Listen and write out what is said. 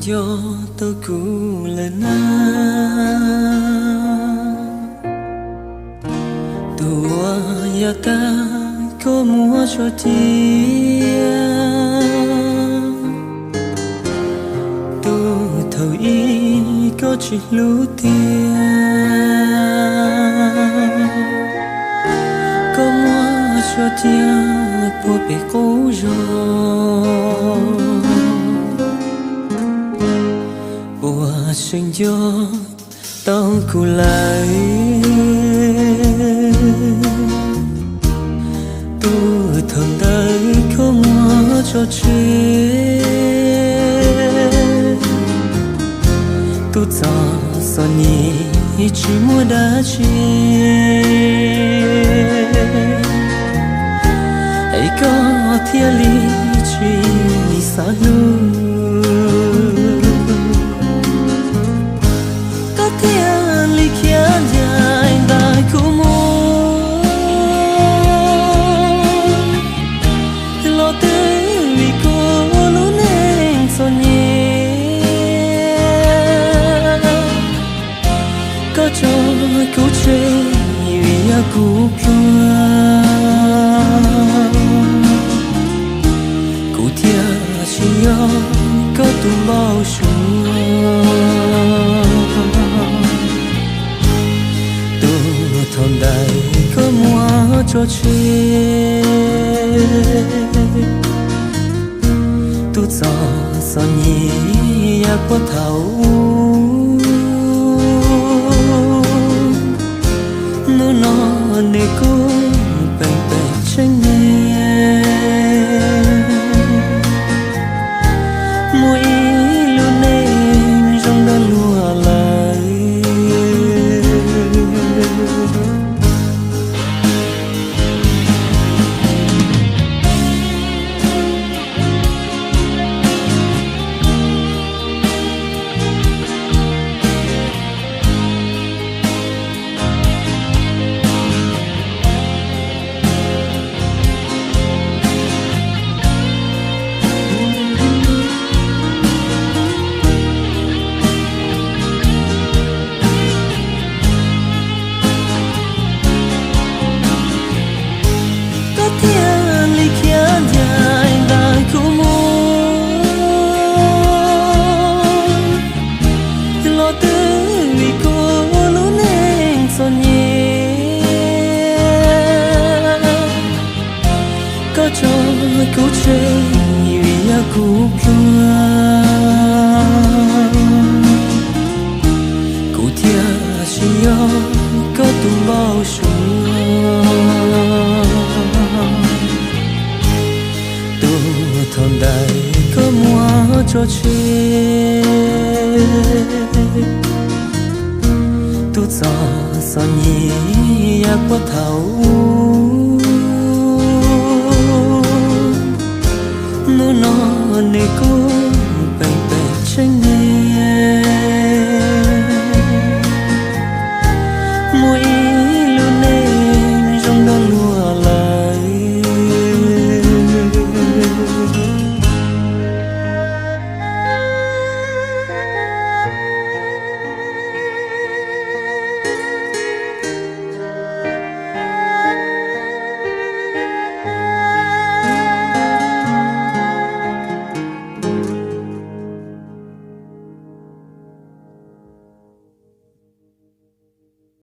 Nco tau kuv lawm na, tus uas yav tag koj muab tso cia, tus thaum ub koj tsis hlub tiag, koj muab tso cia puag pem qub zos. Puas tseem nco tau kuv lawm? Tus thaum ntawd koj muab tso tseg, tus txoj txom nyem tsis muaj dab tsi, es koj thiaj li tsis xav hlub. Koj thiaj li khiav ncaim ntawm kuv mus, los twb vim kuv lub neej txom nyem. Koj tso kuv tseg vim yog kuv pluag, kuv thiaj tsis yog koj tus npau suav. Tus thaum ntawd koj muab tso tseg, tus txoj txom nyem yav puag thaum ub, hnub no nws kuj peem peem tseeb ne. Muaj ib lub neej zoo dab luag lawm. Koj thiaj li khiav ncaim ntawm kuv mus, los twb vim kuv lub neej txom nyem. Koj tso kuv tseg vim yog kuv pluag, kuv thiaj tsis yog koj tus npau suav. Tus thaum ntawd koj muab tso tseg, tus txoj txom nyem yav puag thaum ub, hnub no nws kuj peem peem tseeb ne. Muaj ib